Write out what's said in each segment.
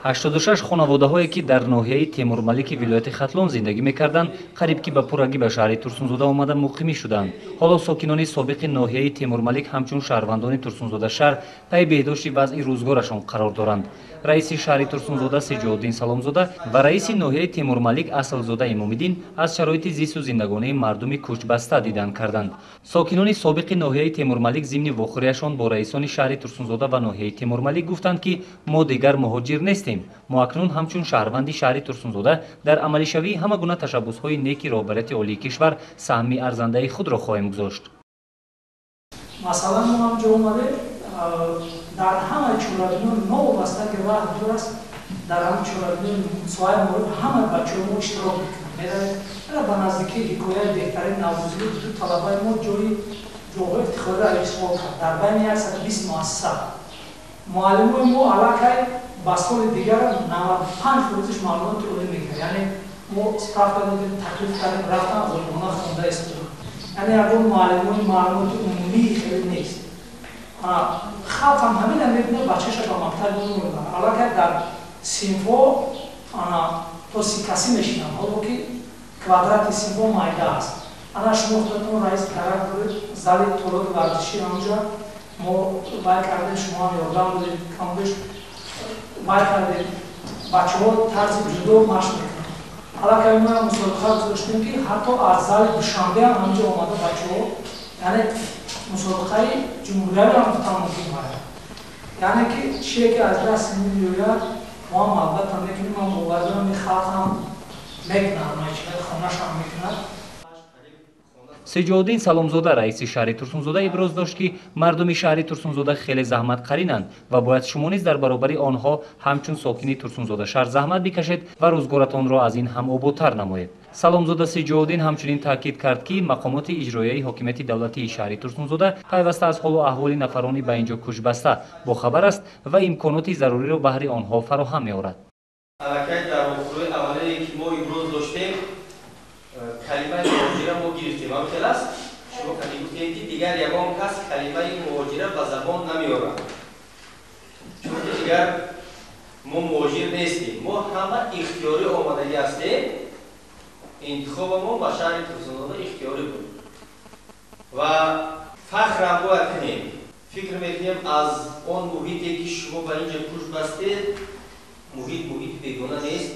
86 хонаводаҳое ки дар ноҳияи Темурмалики вилояти Хатлон зиндагӣ мекарданд, қариб ки ба пуррагӣ ба шаҳри Турсунзода омада муқимӣ шуданд. Ҳоло сокинони собиқи ноҳияи Темурмалик ҳамчун шаҳрвандони Турсунзода шаҳр пайи беҳдошти вазъи рӯзгорашон қарор доранд. Раиси шаҳри Турсунзода Сиҷоддин Саломзода ва раиси ноҳияи Темурмалик Асалзода Имомиддин аз шароити зисту зиндагонии мардуми кӯчбаста дидан карданд. Сокинони собиқи ноҳияи Темурмалик зимни вохӯрияшон бо раисони шаҳри Турсунзода ва ноҳияи Темурмалик гуфтанд, ки мо дигар муҳоҷир нестем. Мо акнун ҳамчун шаҳрванди шаҳри Турсунзода дар амалишавии ҳама гуна ташаббусҳои неки роҳбарияти олии кишвар саҳми арзандаи худро хоҳем гузошт. Масалан, мо ҳамҷо омадем, дар ҳамаи чорабиниҳо новобаста ки вақт дур аст, дар ҳамаи чорабиниҳои соҳаи маориф ҳамаи бачаҳои мо иштирок мекунанд. Меравем ба наздикии ҳикояи беҳтарин наврӯзӣ ду талабаи мо ҷойҳои ифтихориро ишғол кард дар байни 120 муассиса. Муаллимои мо аллакай ба соли дигар 95% маълумоти олӣ мегирад. Яъне мо справка додем, таклиф кардем, рафтан ғолибона хонда истодан. Яъне ягон муаллимои маълумоти умумии хеле нест. Халқам ҳамина мебинад, бачаша ба мактаб мемонад. Аллакай дар синфҳо то 30 касӣ мешинанд, ҳоло ки квадрати синфҳо майда аст. Ана шумо худатон раис дарак доред, зали толори варзишӣ ҳамҷа мо вай кардем, шумо ҳам ёрдам додед, камбеш вай кардем. Бачаҳо тарзи ҷудо машқ мекунанд. Аллакай мо мусобиқа гузоштем, ки ҳатто аз зали Душанбе ҳам ҳамҷа омада бачаҳо, яъне мусобиқаи ҷумҳуриявиро ҳам гуфтан мумкин бояд. Яъне ки чие ки аз даст меояд, мо ҳам албатта мекунем. Ман бовар дорам, ин халқ ҳам мекунад, ҳамаи хонаш ҳам мекунад. Сиҷоддин Саломзода, раиси шаҳри Турсунзода, иброз дошт, ки мардуми шаҳри Турсунзода хеле заҳматқаринанд ва бояд шумо низ дар баробари онҳо ҳамчун сокини Турсунзода шаҳр заҳмат бикашед ва рӯзгоратонро аз ин ҳам ободтар намоед. Саломзода Сиҷоддин ҳамчунин таъкид кард, ки мақомоти иҷроияи ҳокимияти давлатии шаҳри Турсунзода пайваста аз ҳолу аҳволи нафарони ба инҷо кӯчбаста бохабар аст ва имконоти заруриро баҳри онҳо фароҳам меорад. Аллакай дар вохӯрии аввалие, ки мо имрӯз доштем, калимаи муҳоҷира мо гирифтем. Ҳам хел аст? Шумо кани гуфтем, ки дигар ягон кас калимаи муҳоҷира ба забон намеорад, чунки дигар мо муҳоҷир нестем, мо ҳама ихтиёрӣ омадагӣ ҳастем. Интихоба мо ба шаҳри Турсунзода ихтиёрӣ буд ва фахрам бояд кунем. Фикр мекунем, аз он муҳите, ки шумо ба инҷа кӯч бастед, муҳит муҳити бегона нест.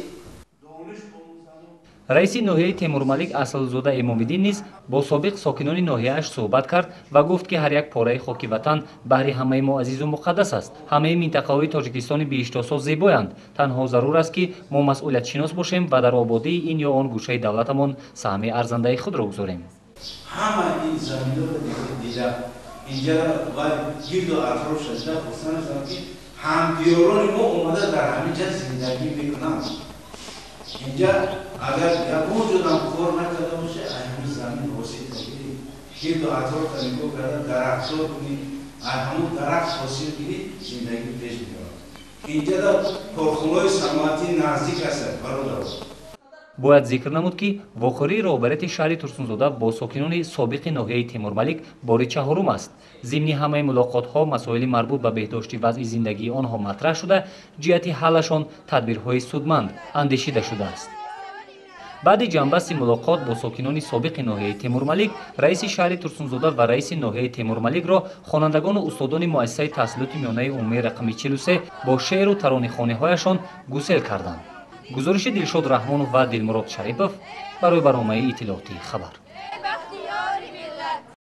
Раиси ноҳияи Темурмалик Асалзода Имомиддин низ бо собиқ сокинони ноҳияаш суҳбат кард ва гуфт, ки ҳар як пораи хоки ватан баҳри ҳамаи мо азизу муқаддас аст. Ҳамаи минтақаҳои Тоҷикистони биҳиштосо зебоянд. Танҳо зарур аст, ки мо масъулиятшинос бошем ва дар ободии ин ё он гӯшаи давлатамон саҳми арзандаи худро гузорем. Ҳама ин заминҳоро дида, инҷа ва гирду атрофша дида хурсанд шудам, ки ҳамдиёрони мо омада дар ҳамин ҷа зиндагӣ мекунанд. Инҷа агар ягон ҷодам кор накарда боша, ҳамин замин ҳосил гирӣ, гирду атрофта нигоҳ карда, дарахтзор кунӣ, ҳамун дарахт ҳосил гирӣ, зиндагӣ пеш меравад. Инҷа дар корхонаҳои саноатӣ наздик ҳастанд, бародаро. Бояд зикр намуд, ки вохӯрии роҳбарияти шаҳри Турсунзода бо сокинони собиқи ноҳияи Темурмалик бори чаҳорум аст. Зимни ҳамаи мулоқотҳо масоили марбут ба беҳдошти вазъи зиндагии онҳо матраҳ шуда, ҷиҳати ҳаллашон тадбирҳои судманд андешида шудааст. Баъди ҷамъбасти мулоқот бо сокинони собиқи ноҳияи Темурмалик, раиси шаҳри Турсунзода ва раиси ноҳияи Темурмаликро хонандагону устодони муассисаи таҳсилоти миёнаи умумии рақами 43 бо шеъру таронихониҳояшон гусел карданд. Гузориши Дилшод Раҳмонов ва Дилмурод Шарипов барои барномаи иттилоотии «Хабар».